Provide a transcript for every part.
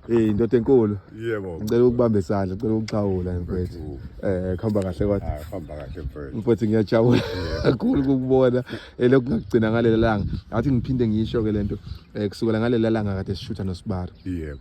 Eh indoda enkulu. Yebo. Ngicela ukubamba isandla, ngicela ukuxhawula mfethu. Eh kuhamba kahle kodwa. Hayi hamba kahle mfethu. Mfethu ngiyajabula kakhulu ukukubona elokhu ngakugcina ngalela langa. Athi ngiphinde ngisho ke lento eh kusukela ngalela langa kade sishutha noSibari. Yebo.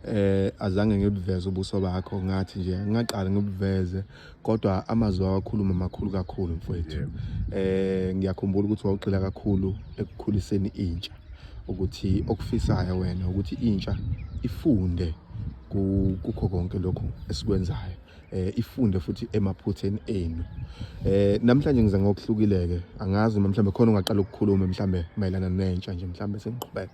Eh azange ngibuveze ubuso bakho ngathi nje ngaqala ngibuveze kodwa amazwi awakhuluma makhulu kakhulu mfowethu. Eh ngiyakhumbula ukuthi wawugxila kakhulu ekukhuliseni intsha. Ukuthi okufisayo wena ukuthi intsha ifunde kukho konke lokhu esikwenzayo. Eh ifunde futhi emaphutheni enu. Eh namhlanje ngiza ngokuhlukileke angazi noma mhlambe khona ungaqala ukukhuluma mhlambe mayelana nentsha nje mhlambe sengiqhubeka.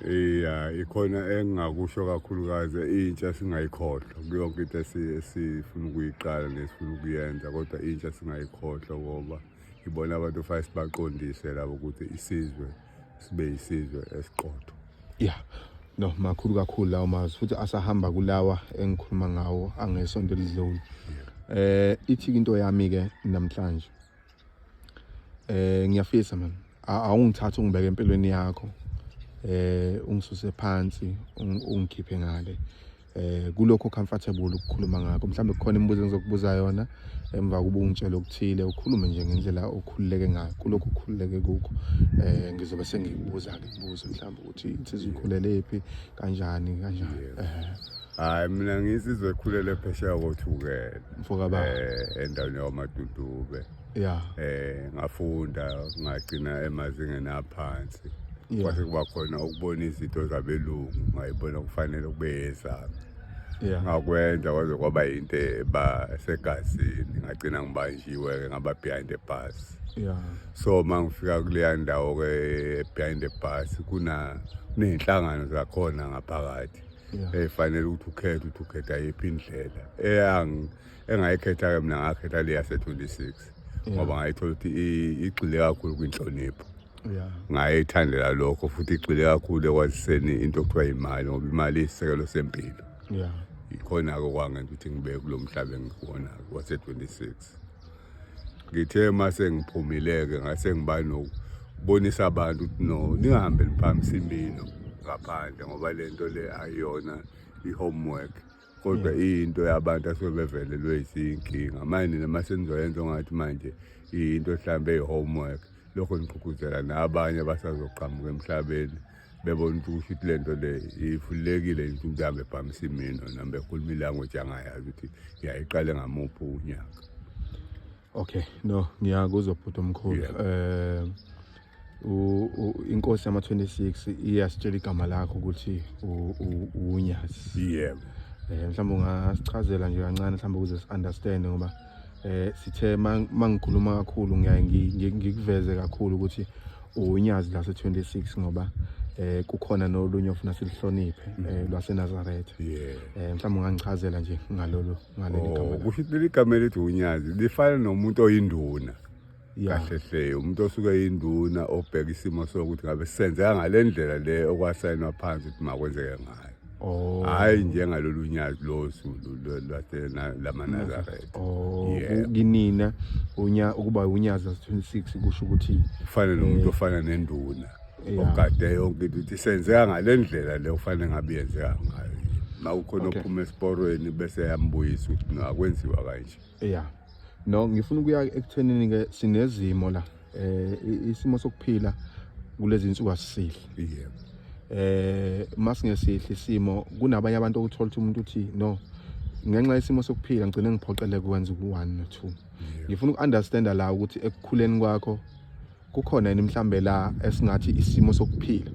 Iya ikhona engingakusho kakhulukazi intsha singayikhohlwa kuyonke into esifuna ukuyiqala nesifuna ukuyenza kodwa intsha singayikhohlwa ngoba ibona abantu fanele sibaqondise labo ukuthi isizwe sibe isizwe esiqotho. Yeah. No, makhulu kakhulu lawo mazwi futhi asahamba kulawa engikhuluma ngawo angesonto elidlule. Eh ithi into yami ke namhlanje. Eh ngiyafisa man awungithatha ungibeke empilweni yakho. Eh ungisuse phansi ungikhiphe ngale. Eh kulokho comfortable ukukhuluma ngakho mhlawumbe kukhona imibuzo engizokubuza yona emva kuba ungitshela okuthile ukhulume nje ngendlela okhululeke ngayo kulokho ukhululeke kukho eh ngizobe sengikubuza ke imibuzo mhlawumbe ukuthi insizwa ikhulele phi kanjani kanjani eh Hayi mina nginsizwa ekhulele phesheya koThukela. Mfoka baba. Eh endaweni yakwaMadudube. Yeah. Eh ngafunda ngagcina emazingeni aphansi. Kwase kuba khona ukubona izinto zabelungu ngayibona kufanele kube yezami. Yeah. Ngakwenza kwaze kwaba into eba segazini ngagcina ngibanjiwe ke ngaba behind the bus. Yeah. So mangifika kuleya ndawo ke behind the bus kuna kuney'nhlangano zakhona ngaphakathi. Efanele ukuthi ukhethe ukuthi ukhetha yiphi indlela. Engayikhetha ke mina ngakhetha le yase 26 ngoba ngayithola ukuthi igxile kakhulu kwinhlonipho. Ngayithandela lokho futhi igxile kakhulu ekwaziseni into okuthiwa imali ngoba imali isisekelo sempilo. Ikhona-ke okwangenza ukuthi ngibe kulo mhlaba engikuwona wase 26. Ngithe mase ngiphumile-ke ngase ngiba nokubonisa abantu ukuthi no ningahambe niphakamisa imino ngaphandle ngoba le nto le ayiyona i-homework kodwa iyinto yabantu asuke bevelelwe izinkinga. Manje nina mase nizoyenza ongathi manje iyinto mhlawumbe eyi-homework lokho nigqugquzela nabanye abasazoqhamuka emhlabeni bebona ukuthi kusho ukuthi le nto le ivulekile ukuthi umuntu ahambe ebhamisa imino noma ekhuluma ilanguage angayazi ukuthi yayiqale ngamuphi unyaka. Okay, no ngiyakuzwa bhuti omkhulu. Eh inkosi yama 26 iyasitshela igama lakho ukuthi uNyazi. Yebo. Eh mhlawumbe ungasichazela nje kancane mhlawumbe ukuze si understand ngoba eh sithe mangikhuluma kakhulu ngiyaye ngikuveze kakhulu ukuthi uNyazi lase 26 ngoba eh kukhona nolunye ofuna silihloniphe lwaseNazaretha. Eh mhlawumbe ungangichazela nje ngalolu ngaleli gama. Kusho ukuthi leli gama elithi uNyazi lifana nomuntu oyinduna. Kahle hle umuntu osuke eyinduna obheka isimo sokuthi ngabe senzeka ngale ndlela le okwasayinwa phansi ukuthi makwenzeke ngayo. Oh. Hayi njengalolu nyazi loZulu lwase lamaNazaretha. Oh, kinina unya ukuba unyazi 26 kusho ukuthi ufana nomuntu ofana nenduna. Ogade yonke into ukuthi senzeka ngale ndlela le kufanele ngabe yenzeka ngayo. Makukhona ophuma esiporweni bese yambuyisa ukuthi no akwenziwa kanje. Yeah. No ngifuna ukuya ekuthenini ke sinezimo la eh isimo sokuphila kulezi insuku asisihle. Yebo. Eh masingesihle isimo kunabanye abantu okuthola ukuthi umuntu uthi no ngenxa yesimo sokuphila ngigcine ngiphoqeleka ukwenza u1 no2. Ngifuna ukunderstanda la ukuthi ekukhuleni kwakho kukhona yini mhlambe la esingathi isimo sokuphila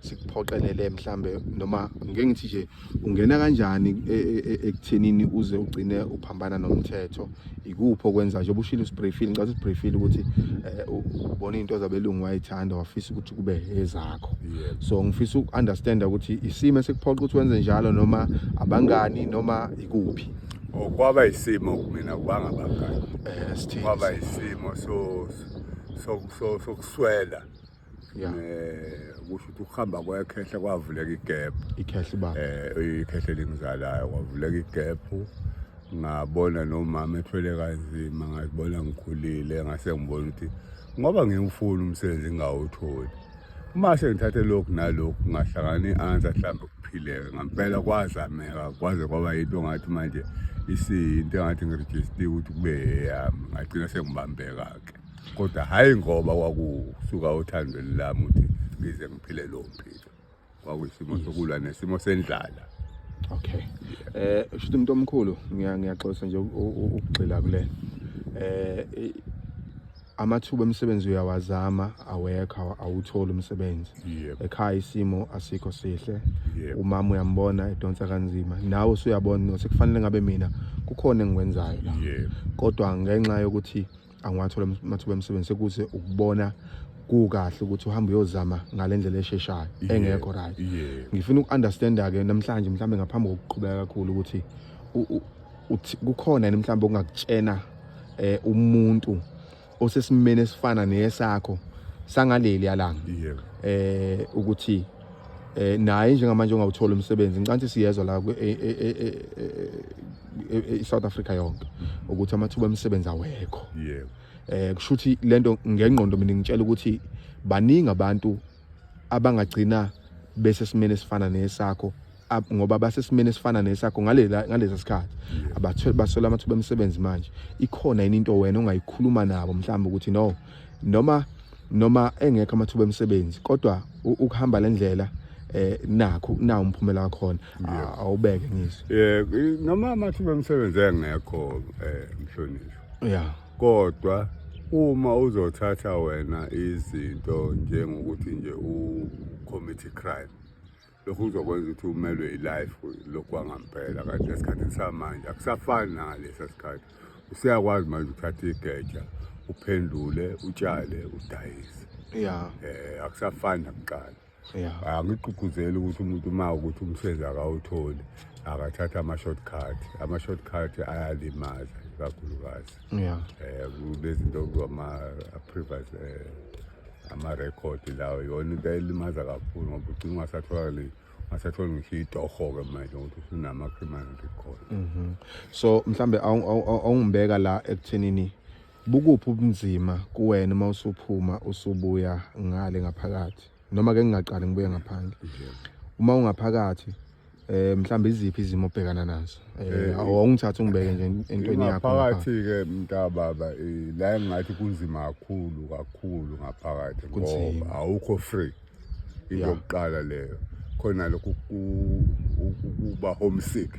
sikuphoqelele mhlambe noma ngeke ngithi nje ungena kanjani ekuthenini uze ugcine uphambana nomthetho ikuphi okwenza nje ubushilo usibriefile ngicela usibriefile ukuthi ubona into zabelungu wayithanda wafisa ukuthi kube ezakho. So ngifisa ukunderstand ukuthi isimo esikuphoqa ukuthi wenze njalo noma abangani noma ikuphi. Okwaba isimo kumina kubanga abangani. Eh sithini? Kwaba isimo so sokuswela. Yeah. Kusho ukuthi ukuhamba kwekhehla kwavuleka igap. Ikhehla baba. Ikhehla elingizalayo kwavuleka igap. Ngabona nomama ethwele kanzima ngazibona ngikhulile ngase ngibona ukuthi ngoba ngiwufuna umsebenzi ngingawutholi. Uma sengithathe lokhu nalokhu ngahlangana i-answer mhlawumbe kuphileke ngampela, kwazameka kwaze kwaba yinto ngathi manje isiyinto engathi ngirejistiwe ukuthi kube eyami, ngagcina sengibambeka-ke. Kodwa hhayi ngoba kwakusuka othandweni lami ukuthi ngize ngiphile lowo mpilo, kwakuyisimo sokulwa nesimo sendlala. Okay. Shuthi umuntu omkhulu, ngiyaxolisa nje ukugxila kule. Amathuba emisebenzi uyawazama, awekho, awutholi umsebenzi. Ekhaya isimo asikho sihle. Umama uyambona edonsa kanzima. Nawe usuyabona no sekufanele ngabe mina kukhona engikwenzayo la. Kodwa ngenxa yokuthi angiwathola amathuba emisebenzi, sekuze ukubona kukahle ukuthi uhambe uyozama ngalendlela esheshayo engekho right. Ngifuna uku-understanda ke namhlanje, mhlambe ngaphambi kokuqhubeka kakhulu, ukuthi uthi kukhona yini mhlambe okungakutshena umuntu osesimeni esifana nesakho sangaleli yalanga, ukuthi naye njengamanje ongawuthola umsebenzi? Ngicanti siyezwa la e-South Africa yonke ukuthi amathuba emisebenzi awekho. Kusho ukuthi lento ngengqondo mina ngitshela ukuthi baningi abantu abangagcina bese simene esifana nesakho, ngoba basesimene esifana nesakho ngalela ngalesa sikhathi, abathole basola amathuba emisebenzi. Manje ikhona yini into wena ongayikhuluma nabo mhlawumbe ukuthi no, noma engekho amathuba emisebenzi, kodwa ukuhamba le ndlela nakho nawo umphumela wakhona? Awubeke ngizwe. Noma amathuba emisebenzi engekho, mhlonishwa, kodwa uma uzothatha wena izinto njengokuthi nje u-commit crime, lokhu kuzokwenza ukuthi umelwe i-life lokhu kwangampela. Kanti esikhathini samanje akusafani nangalesa sikhathi, usuyakwazi manje ukuthatha igeja, uphendule, utshale, udayise. Akusafani nakuqala. Angigqugquzeli ukuthi umuntu uma ukuthi umsebenzi akawutholi akathatha ama-shortcut. Ama-shortcut ayalimaza ikakhulukazi. Kunezinto kwama-previous ama-record lawo, yona into elimaza kakhulu, ngoba ugcina ungasatholakali, ungasatholi ngisho itoho-ke manje ngokuthi usunama-criminal record. So mhlambe awungibeka la ekuthenini bukuphi ubunzima kuwena uma usuphuma usubuya ngale ngaphakathi, noma ke ngingaqali ngibuye ngaphandle, uma ungaphakathi mhlambe iziphi izimo obhekana nazo? Awungithatha ungibeke nje entweni yakho. Ngaphakathi-ke, mntababa, la engingathi kunzima kakhulu kakhulu ngaphakathi, ngoba awukho free, into yokuqala leyo. Khona lokhu ukuba homesick,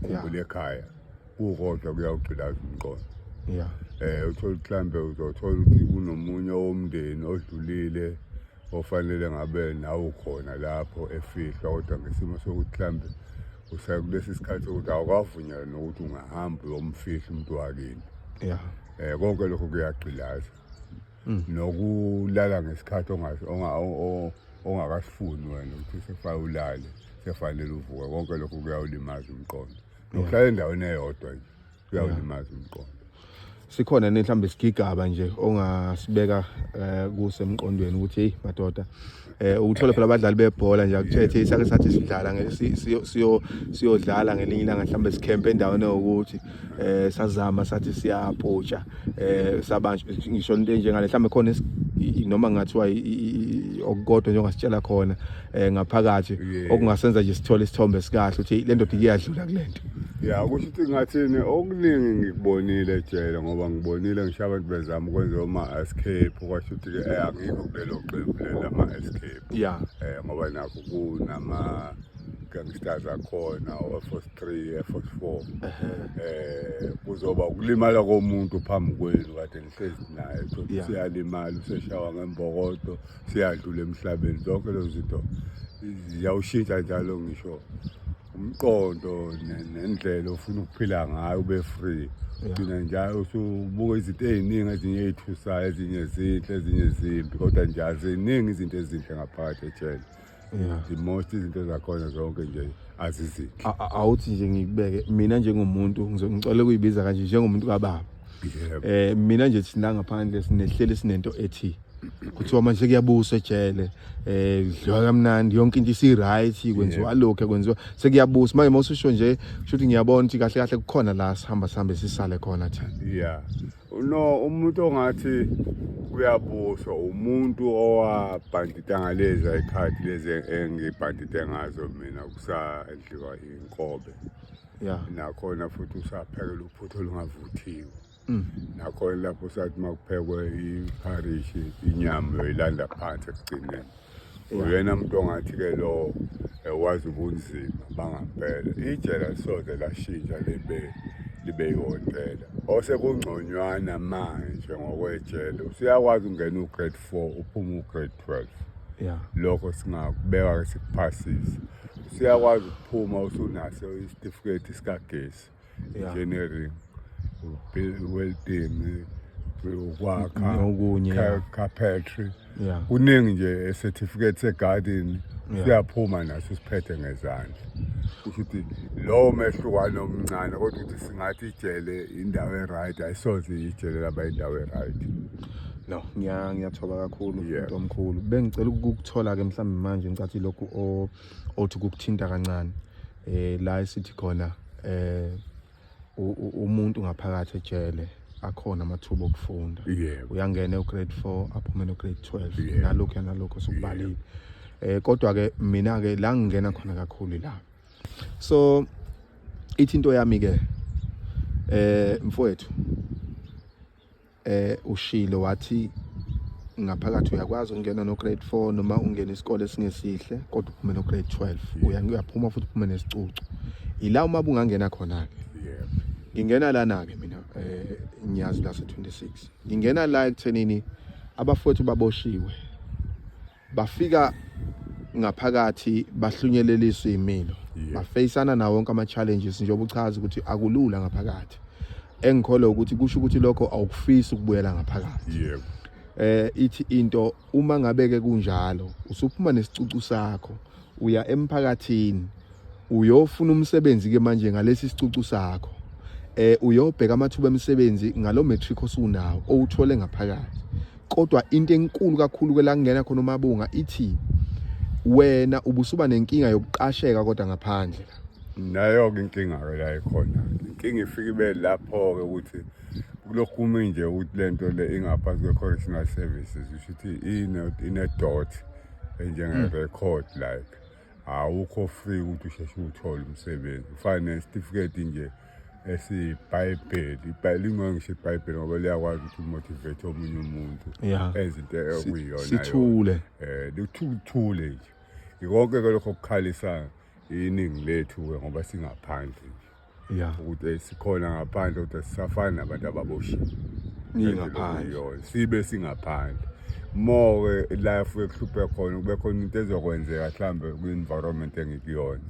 khumbula ekhaya, kukodwa kuyawugqilaza umqondo. Uthola mhlambe uzothola ukuthi kunomunye womndeni odlulile ofanele ngabe nawe ukhona lapho efihlwa, kodwa ngesimo sokuthi mhlambe usakulesi sikhathi sokuthi awukavunyelwa nokuthi ungahamba uyomfihla umuntu wakini. Konke lokho kuyagqilaza. Nokulala ngesikhathi ongakasifuni wena ukuthi sefake ulale, sefanele uvuke, konke lokho kuyawulimaza umqondo. Nokuhlala endaweni eyodwa nje kuyawulimaza umqondo. Sikhona ne mhlambe isigigaba nje ongasibeka kusemqondweni ukuthi hey madoda, ukuthola phela abadlali bebhola nje akuthethe isake sathi sidlala siyodlala ngelinye ilanga, mhlambe sikhempe endaweni ukuthi sazama sathi siyapotsha, sabanjwa, ngisho into enjengale. Mhlambe khona noma ngathiwa okukodwa nje ongasitshela khona ngaphakathi okungasenza nje sithole isithombe sikahle ukuthi le ndoda iyadlula kulento. Ya, kusho ukuthi ngathini, okuningi ngikubonile ejele, ngoba ngibonile ngisho abantu bezama ukwenza oma-escape, kwasho ukuthi-ke angikho kulelo qembu leli lama-escape. Ngoba nakho kunama gangsters akhona, o-Air Force 3, Air Force 4. Kuzoba ukulimala komuntu phambi kwenu kade nihlezi naye, uthole useyalimala, useshawa ngembokodo, siyadlula emhlabeni. Zonke lezo zinto ziyawushintsha njalo ngisho umqondo nendlela ofuna ukuphila ngayo, ube free. Ugcina njalo usubuka izinto ey'ningi, ezinye ey'thusayo, ezinye zinhle, ezinye zimbi, kodwa nje aziningi izinto ezinhle ngaphakathi ejele. The most izinto zakhona zonke nje azizinhle. Awuthi nje ngikubeke mina njengomuntu, ngicela ukuyibiza kanje, njengomuntu kababa. Mina nje thina ngaphandle sinehleli sinento ethi kuthiwa manje kuyabuswa ejele, dliwa kamnandi, yonke into isi right, kwenziwa lokho, kwenziwa, sekuyabusa. Manje mawususho nje, kusho ukuthi ngiyabona ukuthi kahle kahle kukhona la sihamba sihambe sisale khona thina. Yeah. No, umuntu ongathi uyabuswa umuntu owabhandita ngalezi ayikhathi lezi engibhandite ngazo mina kusadliwa inkobe. Nakhona futhi usaphekela uphuthu olungavuthiwe. Nakhona lapho sathi makuphekwe ipharishi inyama uyoyilanda phansi ekugcineni. Uyena umuntu ongathi-ke lo wazi ubunzima bangampela. Ijele alisoze lashintsha libe ihhotela. Osekungconywana manje ngokwejele usuyakwazi ukungena u-grade 4 uphume u-grade 12. Lokho singakubeka-ke sikuphasise. Usuyakwazi ukuphuma usunaso isitifiketi sikagesi, engineering, welding, ukwakha, nokunye, carpentry. Kuningi nje, certificate se-garden siyaphuma naso siphethe ngezandla. Kusho ukuthi lowo mehlukano omncane, kodwa ukuthi singathi ijele indawo e-right, ayisoze ijele laba indawo e-right. No, ngiyathoba kakhulu, umuntu omkhulu. Bengicela ukukuthola-ke mhlawumbe manje ngicathi lokhu othi kukuthinta kancane. La esithi khona umuntu ngaphakathi ejele akhona amathuba okufunda. Uyangena u-grade 4 aphume no-grade 12. Nalokhu sokubalile. Kodwa ke mina ke la ngingena khona kakhulu la. So ithi into yami ke mfowethu, ushilo wathi ngaphakathi uyakwazi ukungena no grade 4 noma ungena isikole esingesihle kodwa uphume no grade 12. Uyaphuma futhi uphume nesicucu. Ila uma bungangena khona ke. Ngingena lana ke mina, ngiyazi la se 26. Ngingena la ekuthenini abafowethu baboshiwe. Bafika ngaphakathi bahlunyeleliswa imilo. Bafeyisana nawo wonke ama challenges njengoba uchaza ukuthi akulula ngaphakathi. Engikholwa ukuthi kusho ukuthi lokho awukufisi ukubuyela ngaphakathi. Ithi into uma ngabe ke kunjalo usuphuma nesicucu sakho uya emphakathini uyofuna umsebenzi ke manje ngalesi sicucu sakho. Uyobheka amathuba emisebenzi ngalo matric osunawo owuthole ngaphakathi. Kodwa into enkulu kakhulu ke la kungena khona uMabunga ithi wena ubusuba nenkinga yokuqasheka kodwa ngaphandle. Nayo ke inkinga ke la ikhona. Inkinga ifike ibe lapho ke ukuthi kulokhu kumi nje ukuthi lento le ingaphansi kwe-correctional services, usho ukuthi ine dot enjenge record, like awukho free ukuthi usheshe uthole umsebenzi. Ufana nesitifiketi nje esiyibhayibheli, lingcono ngisho ibhayibheli ngoba liyakwazi ukuthi umotivate omunye umuntu enze into ekuyiyona. Sithule. Likuthule nje. Ikonke ke lokho kukhalisa iningi lethu ke ngoba singaphandle nje. Ukuthi sikhona ngaphandle kodwa sisafana nabantu ababoshiwe. Ningaphandle. Sibe singaphandle. More la fuke kuhluphe khona kube khona into ezokwenzeka mhlambe kwi-environment engikuyona.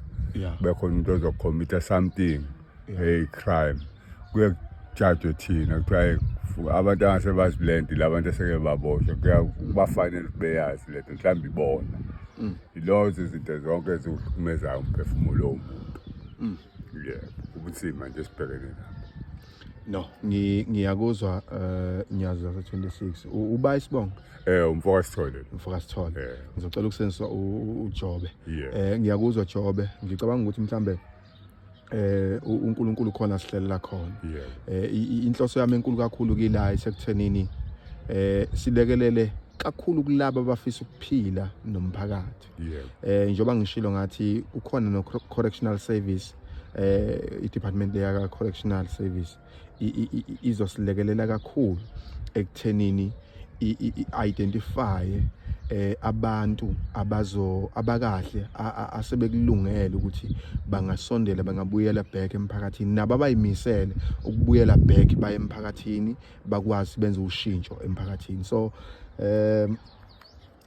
Kube khona into ozocommit something, hey, crime. Kuye kujudge thina kuthiwa abantu angasebazi lento labantu aseke baboshwa kubafanele ukuthi beyazi lento mhlawumbe ibona. Ilozo izinto zonke ezikuhlukumezayo umphefumulo womuntu. Yebo, ubunzima nje sibhekene nabo. No, ngiyakuzwa, ngiyazi 26. Uba isibongo? Umfoka Sithole. Umfoka Sithole. Ngizocela ukusenzisa uJobe. Ngiyakuzwa Jobe. Ngicabanga ukuthi mhlambe uNkulunkulu khona sihlelela khona. Inhloso yami enkulu kakhulu kila isekuthenini silekelele kakhulu kulabo abafisa ukuphila nomphakathi. Njengoba ngishilo ngathi ukhona no correctional service, i-department leya correctional service izosilekelela kakhulu ekuthenini i-identify abantu abazo abakahle asebekulungele ukuthi bangasondela bangabuyela back emphakathini, nabo abayimisele ukubuyela back baye emphakathini bakwazi benze ushintsho emphakathini. So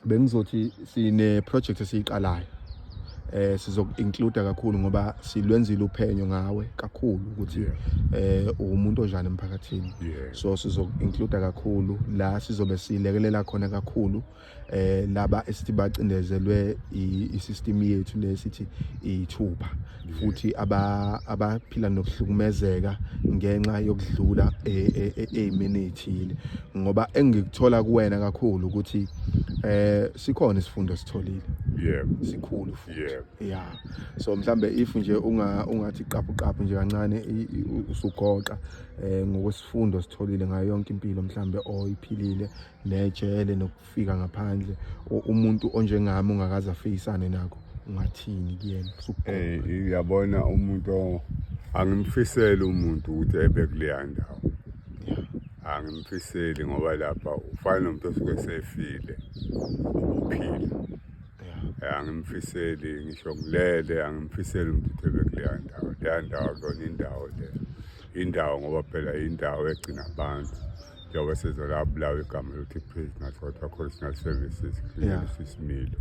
bengizothi sine project esiyiqalayo, sizoku-include kakhulu ngoba silwenzile uphenyo ngawe kakhulu ukuthi umuntu onjani emphakathini. So sizoku-include kakhulu la sizobe silekelela khona kakhulu laba esithi bacindezelwe i-system yethu lesithi ithupha, futhi abaphila nokuhlukumezeka ngenxa yokudlula eyimeni ethile. Ngoba engikuthola kuwena kakhulu ukuthi sikhona isifundo esitholile. Sikhulu futhi. Yeah. So mhlambe if nje ungathi qaphu qaphu nje kancane, usugoqa ngokwesifundo sitholile ngayo yonke impilo mhlambe oyiphilile nejele nokufika ngaphandle, umuntu onjengami ungakaze afeyisane nakho, ungathini kuyena usugoqa? Uyabona, umuntu angimfiseli umuntu ukuthi ebe kuleya ndawo. Angimfiseli, ngoba lapha ufana nomuntu osuke sefile ubuphila. Angimfiseli ngisho ngilele, angimfiseli umuntu ukuthi ebe kuleya ndawo. Leya ndawo akuyona indawo le, indawo ngoba phela indawo egcina abantu, njengoba sezolabulawa igama lokuthi prisoners, kodwa correctional services, isimilo.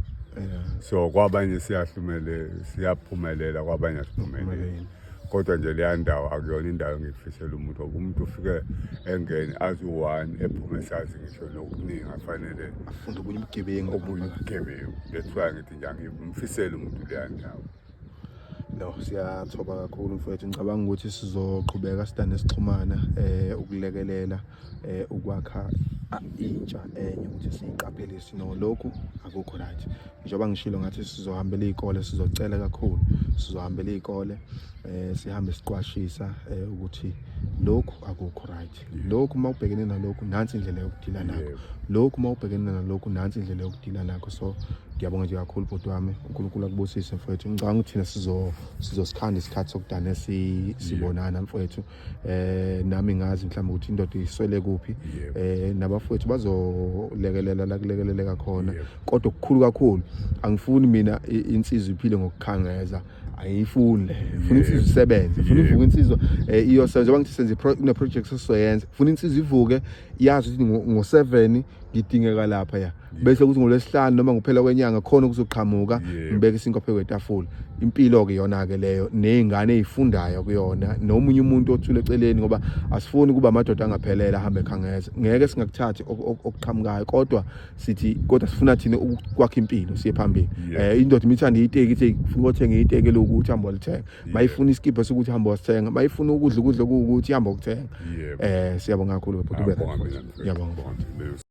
So kwabanye siyahlumele, siyaphumelela, kwabanye asiphumeleli. Phumeleli. Kodwa nje leya ndawo akuyona indawo engiyifisela umuntu, ngoba umuntu ufike engene azi u-one, ephume sazi ngisho nokuningi afanele Afunde obunye ubugebengu. Obunye ubugebengu. That's why ngithi nje angimfiseli umuntu leya ndawo. No, siyathoba kakhulu mfowethu. Ngicabanga ukuthi sizoqhubeka sidane sixhumana ukulekelela ukwakha intsha enye ukuthi siyiqaphelise. No, lokhu akukho right. Njengoba ngishilo ngathi sizohambela iy'kole, sizocela kakhulu, sizohambela iy'kole, sihambe siqwashisa ukuthi lokhu akukho right, lokhu uma ubhekene nalokhu nansi indlela yokudila nakho, lokhu uma ubhekene nalokhu nansi indlela yokudila nakho. So ngiyabonga nje kakhulu bhuti wami, uNkulunkulu akubusise mfowethu. Ngicabanga ukuthi thina sizosikhanda isikhathi sokudane sibonana mfowethu, nami ngazi mhlawumbe ukuthi indoda iswele kuphi, nabafowethu bazolekelela la kulekeleleka khona. Kodwa okukhulu kakhulu, angifuni mina insizwa iphile ngokukhangeza, ayifuni le. Funa insizwa isebenze, funa ivuke insizwa, iyosebenza. Njengoba ngithi senze kune project esizoyenza, funa insizwa ivuke yazi ukuthi ngo-7 ngidingeka lapha ya, bese kuthi ngolwesihlanu noma ngokuphela kwenyanga khona kuzoqhamuka, ngibeke isinkwa phezu kwetafula. Impilo-ke iyona-ke leyo, ney'ngane ey'fundayo kuyona, nomunye umuntu othule eceleni, ngoba asifuni kuba amadoda angaphelele ahambe ekhangeza. Ngeke singakuthathi okuqhamukayo, kodwa sithi kodwa sifuna thina ukwakha impilo siye phambili. Indoda imithanda iteki, ithi ufuna ukuthenga iteki lokuthi hamba walithenga, mayifuna isikibha sokuthi hamba wasithenga, mayifuna ukudla ukudla okuwukuthi hamba ukuthenga. Siyabonga kakhulu bhuti, ube Ngiyabonga right. mina, mfethu. Ngiyabonga. Ngiyabonga.